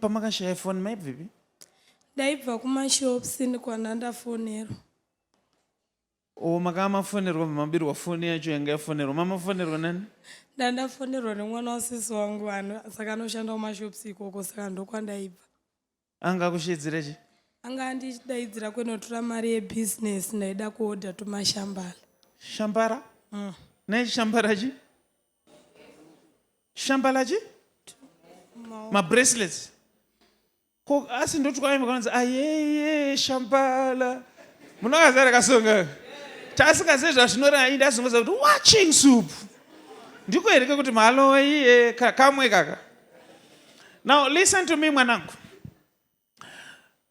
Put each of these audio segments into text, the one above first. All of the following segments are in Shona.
Pamakashaya foni maibvepi? Ndaibva kumashops kwana ndafonerwa. O makava mafonerwa mabirwa foni yacho yanga yafonerwa. Mamafonerwa nani? Ndandafonerwa nemwana wasisi wangu ano saka anoshanda kumashops ikoko saka ndokwandaibva. Anga akusheedzera chi? Anga andidaidzira kwenotora mari yebusiness ndaida kuodha tumashambala. Shambara? Nei shambara chi? Shambala chi? Mabracelets. Ko asi ndoti kwaimba kanzi ayeye shambala. Munokazara kasonga. Tasingazive zvazvinoreva ini ndazongoziva kuti watching soup. Ndiko here kekuti mhalo iye kamwe kaka. Now listen to me mwanangu.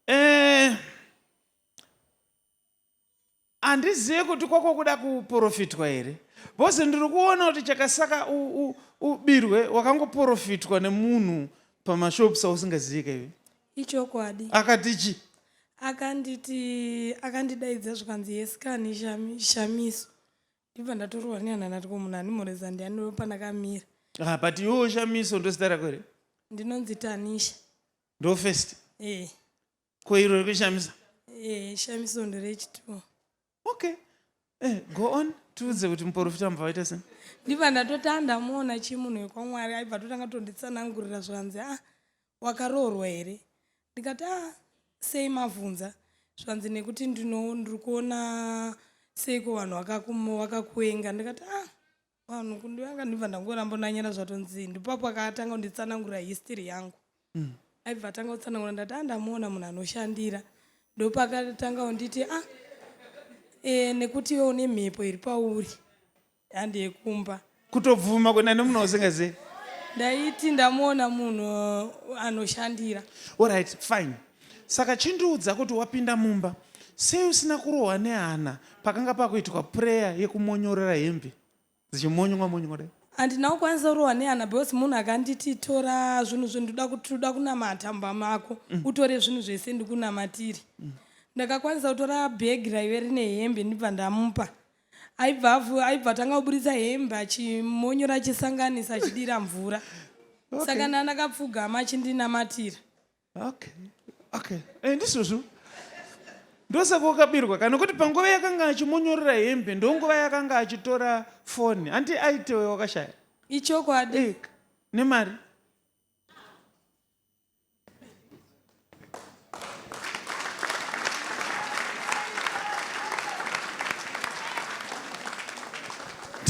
Eh, Handizive kuti kwako kuda kuporofitwa here because ndiri kuona kuti chakasaka ubirwe wakangoporofitwa nemunhu pamashops ausingazive kaiwe. Ichokwadi. Akati chi? Akanditi akandidaidza zvikanzi yes kani Shamiso. Ndibva ndatorwa nehana ndati ko munhu andimhoresa ndiani pandakamira. Ah, but iwe Shamiso ndozita rako here? Ndinonzi Tanisha. Ndo first? Eh. Ko iro rekushamisa? Eh, shamiso nderechitwo. Okay. Eh, go on. Tiudze kuti muprofita mubva waita sei? Ndibva ndatoti ndamuona chi munhu wekwaMwari aibva totanga tonditsanangurira zvanzi ah wakaroorwa here? Ndikati ah sei mavhunza? Zvanzi nekuti ndino ndiri kuona seiko vanhu vakakuenga. Ndikati ah vanhu kundivanga ndibva ndangoramba ndanyara zvatonzi ndipo akatanga kunditsanangurira history yangu mm. aibva atanga kutsanangura ndati andamuona ah, munhu anoshandira ndopakatanga kunditi ah e, nekuti iwe une mhepo iri pauri handi yekumba kutobvuma kuenda nemunhu usingazivi ndaiti ndamuona munhu uh, anoshandira Alright, fine saka chindiudza kuti wapinda mumba sei usina kurohwa nehana pakanga pakuitwa prayer yekumonyorera hembe dzichimonywa monywa dai handina kukwanisa kurohwa nehana because munhu akanditi tora zvinhu zvendoda kuti toda kunamata mumba mako mm. utore zvinhu zvese ndikunamatire mm. ndakakwanisa kutora bhegi raive rine hembe ndibva ndamupa aibva aibva tanga kuburitsa hembe achimonyora achisanganisa achidira mvura okay. saka ndandakapfugama achindinamatira okay okay eh, ndizvozvo ndosaka wakabirwa kana kuti panguva yakanga achimonyorera hembe ndonguva yakanga achitora foni hanti aitewe wakashaya ichokwadi eh, nemari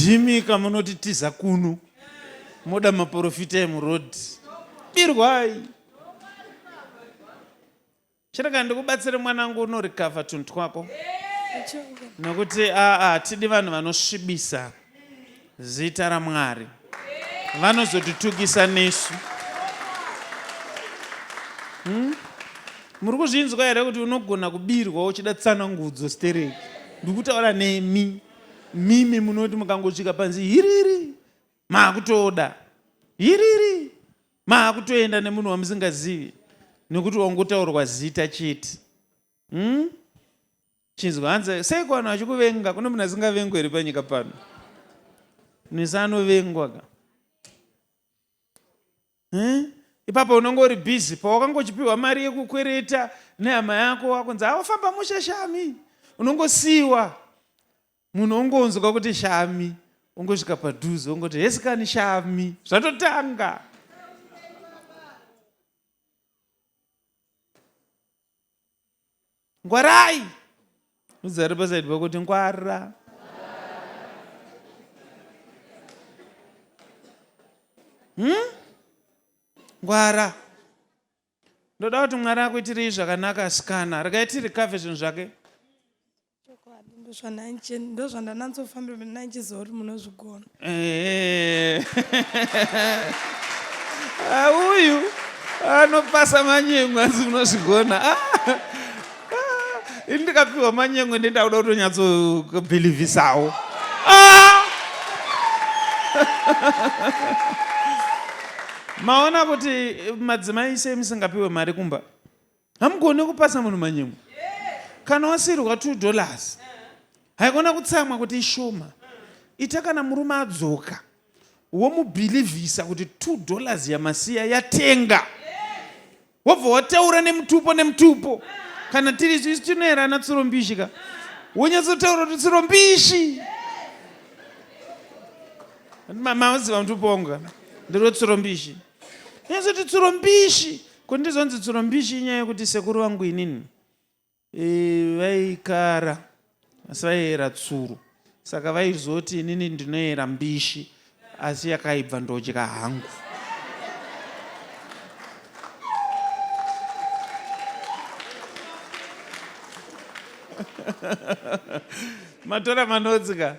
ndimi kamunoti tiza kuno moda maporofita emuroad birwai Chirega ndikubatsire mwanangu unorecover tunhu twako nokuti hatidi vanhu vanosvibisa zita raMwari vanozotitukisa nesu. Hmm? Muri kuzvinzwa here kuti unogona kubirwa uchida tsanangudzo stereki? Ndikutaura nemi mimi munoti mukangosvika panzi hiriri maakutoda hiriri maakutoenda nemunhu wamusingazivi nekuti wangotaurwa zita chete hmm? Chinzwa hanzi seiko vanhu vachikuvenga kune munhu asingavengwe here panyika pano munhu anovengwa ka eh? ipapo unonge uri busy pawakangochipiwa mari yekukwereta nehama yako wakunzi awafamba mushe shami unongosiyiwa munhu ongonzwa kuti shami ongosvika padhuze ongoti hesikani shami zvatotanga ngwarai uzare pasaidi pako kuti ngwara hmm? ngwara ndoda kuti mwari akuitirei zvakanaka asikana regai tirikavhe zvinhu zvake Chokwadi ndozvandananzofambira ndaichiziva kuti munozvigona. Eh. Ah, uyu anopasa manyemwe asi munozvigona. Ah. Ah. Ini ndikapiwa manyemwe ndenda kuda kutonyatsobhilivhisawo. Ah. Maona kuti madzimai sei musingapiwe mari kumba? Hamugone kupasa munhu manyemwe. Kana wasiirwa 2 dollars haikona kutsamwa kuti ishoma. Ita kana murume adzoka womubhilivhisa kuti 2 dollars yamasiya yatenga. Wobva wataura nemutupo nemutupo. Kana tiri isu tinoera ana tsurombishi ka. Wonyatsotaura kuti tsurombishi. Maziva mutupo wangu kana. Ndiro tsurombishi. Nyatsoti tsurombishi. Ko ndizonzi tsurombishi inyaya yekuti sekuru vangu inini. E, vaikara asi vaiera tsuro saka vaizoti inini ndinoera mbishi asi yakaibva ndodya hangu. Matora manotsi ka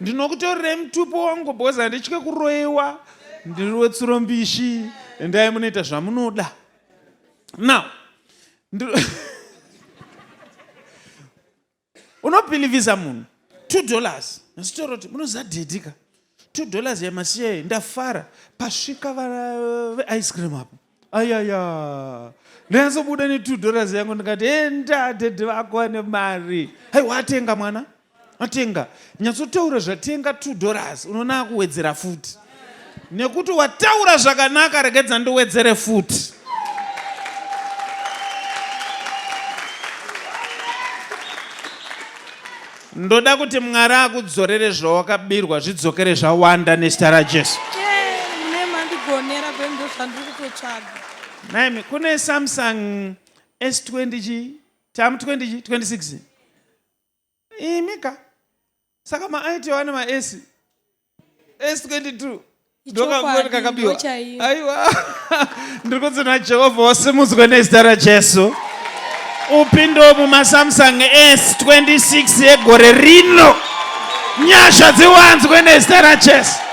ndinokutorerei mutupo wangu because handitye kuroiwa ndiri wetsuro mbishi endai munoita zvamunoda now unobhilivhisa munhu $2 nasitoroti munoziva dhedhi ka $2 yamasiya ndafara pasvika veice cream apo ayaya ndanyatsobuda ne$2 yangu ndikati enda dhedhi vako vane mari haiwa atenga mwana Atenga. Nyatsotaura zvatenga $2 unoona akuwedzera futi. Nekuti wataura zvakanaka regedza ndiwedzere futi. Ndoda kuti Mwari akudzorere zvawakabirwa zvidzokere zvawanda nezita raJesu. Mune mandigonera bheni ndozvandiri kutotsvaga. Naimi kune Samsung S20 chi tamu 20 chi 26 Imi ka. Saka ma IT ane ma S. S22. Ndokangoti kakabiwa. Aiwa. Ndiri kunzi naJehovha wasimudzwe nezita raJesu. Upinde muma Samsung S26 yegore rino. Nyasha dziwanzwe nezita raJesu.